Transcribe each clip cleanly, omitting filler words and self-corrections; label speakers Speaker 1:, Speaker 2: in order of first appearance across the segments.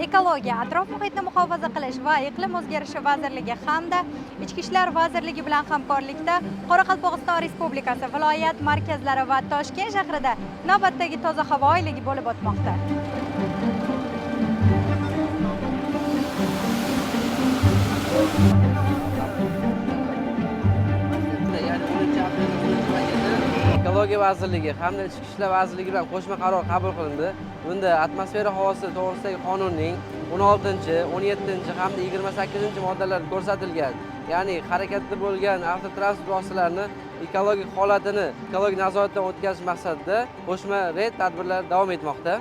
Speaker 1: Ekologiya, atrof muhitni muhofaza qilish va iqlim o'zgarishi vazirligi hamda Ichki ishlar vazirligi bilan hamkorlikda Qoraqalpog'iston Respublikasi viloyat markazlari va Toshkent shahrida navbatdagi toza havo oyligi bo'lib o'tmoqda.
Speaker 2: Ya'ni 10 aprelda 10 maygacha Ekologiya vazirligi hamda Ichki ishlar vazirligi bilan qo'shma qaror qabul qilindi. Bunda atmosfera havosi to'g'risidagi qonunning 16, 17 hamda 28 moddalarida ko'rsatilgan, ya'ni harakatda bo'lgan avtotransport vositalarini ekologik holatini ekologik nazoratdan o'tkazish maqsadida qo'shma reyd tadbirlari davom etmoqda.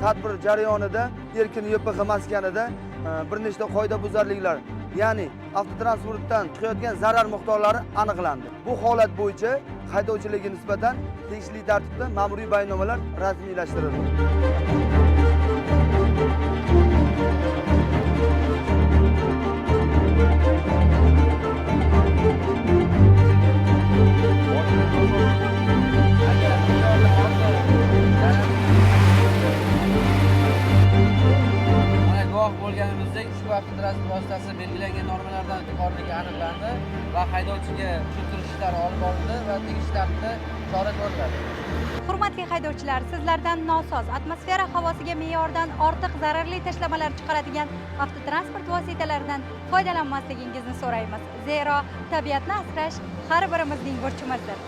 Speaker 3: Tadbir jarayonida erkin YPX maskanida bir nechta qoidabuzarliklar, ya'ni avtotransportdan chiqayotgan zarar miqdorlari aniqlandi. Bu holat bo'yicha haydovchilarga nisbatan tegishli tartibda ma'muriy bayonnomalar rasmiylashtirildi.
Speaker 2: Mana guvoh bo'lganimizdek, ushbu avtotransport vositasi belgilangan normalardan yuqoriligi aniqlandi va haydovchiga tushuntirish ishlari olib borildi va tegishli tartibda chora ko'riladi.
Speaker 1: Hurmatli haydovchilar, sizlardan nosoz atmosfera havosiga me'yordan ortiq zararli tashlamalar chiqaradigan avtotransport vositalaridan foydalanmasligingizni so'raymiz. Zero tabiatni asrash har birimizning burchimizdir.